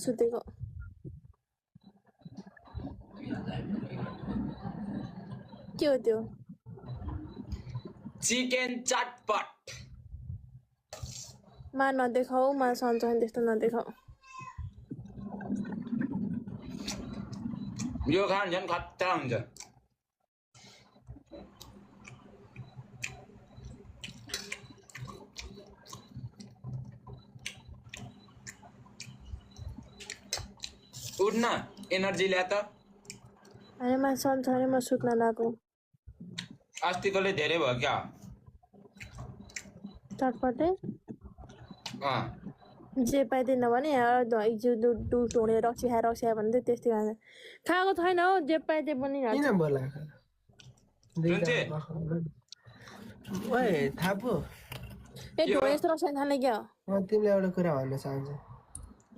सुतेको के हो त्यो चिकन चटपट मा नदेखाऊ मा सन्चै त्यस्तो नदेखाऊ यो खान झन् खतरा हुन्छ उठ्न एनर्जी ल्या त अरे मा सन्चै म सुत्न लाग्यो अस्तिकोले धेरै भयो क्या चटपटे अँ जे पाइदिन भने हिजो दुध ढोँडे रक्सी खायो भन्दै त्यस्तै खाएको छैन हौ जे पाइदिए पनि किन बोलाएको ओए थापु ए ढोँडे यस्तो रक्सी खाने क्या म तिमीलाई एउटा कुरा भन्न चाहन्छु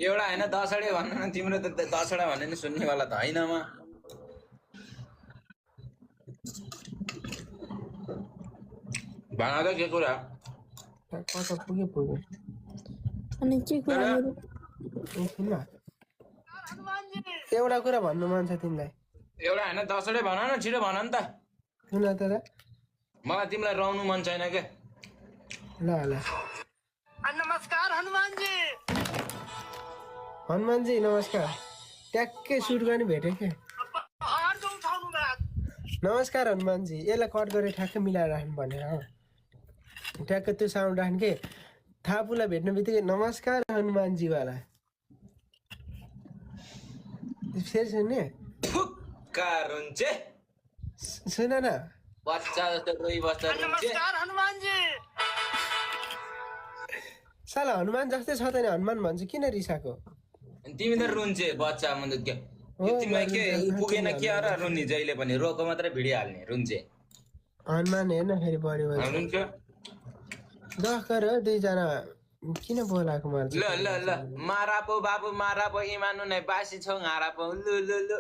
एउटा होइन 10 वटै भन्नु न तिम्रो त 10 वटा भन्ने नि सुन्नेवाला त होइन म भन त के कुरा कता पुग्यो अनि के कुरा मेरो एउटा कुरा भन्नु मन छ तिमीलाई एउटा होइन 10 वटै भन न छिटो भन नि त सुन त मलाई तिमीलाई रहनु मन छैन के ल ल नमस्कार हनुमानजी हनुमानजी नमस्कार ट्याक्कै सुट गर्ने भेट्यो क्या नमस्कार हनुमानजी यसलाई कट गरेर ठ्याक्कै मिलाएर राख्नु भनेर ट्याक्कै त्यो साउन्ड राख्नु के थापुलाई भेट्ने बित्तिकै नमस्कार हनुमानजीवाला फेरि सुन्ने फुक्का रुन्चे सुन न बच्चा जस्तो रोइबस्छ रुन्चे नमस्कार हनुमानजी साला हनुमान जस्तै छ त नि हनुमान भन्छ किन रिसाको तिमी त रुन्चे बच्चा मतलब के तिमीलाई के पुगेन के र रुन्नी जहिले पनि रोको मात्रै भिडिहाल्ने रुन्चे हनुमान हेर्न फेरि बढी रुन्छ दख गर दुईजना किन बोलाएको मलाई ल ल ल मारा पो बाबु मारा पो इमानु नै बासी छौ हारा पो लु लु लु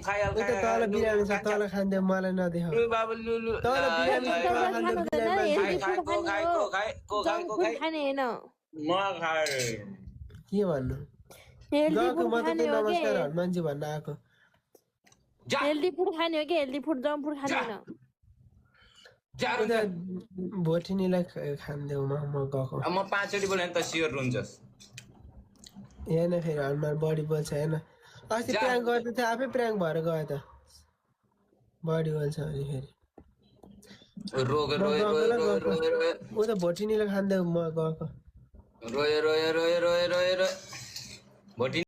खाइहाल तल बिरामी छ तल खान्थ्यो मलाई नदेखाऊ लु बाबु लु लु तल बिरामी छ तल खान्थ्यो खाने होइन म खाए के भन्नु गएको म त त्यो नमस्कार हनुमानजी भन्न आएको हेल्दी फुड खाने हो कि हेल्दी फुड जङ्क फुड खाने होइन भोटिनीलाई खान्देऊ म गएको म 5 चोटि बोले त सियोर रुन्छस् हेर्न फेरि हनुमान बढी बोल्छ हेर्न अस्ति प्र्याङ्क गर्दै थियो आफै प्र्याङ्क भएर गयो त बढी बोल्छ अनि फेरि रोयो रोयो रोयो रोयो ऊ त भोटिनीलाई खान्देऊ म गएको रोयो रोयो रोयो रोयो रोयो भोटिनी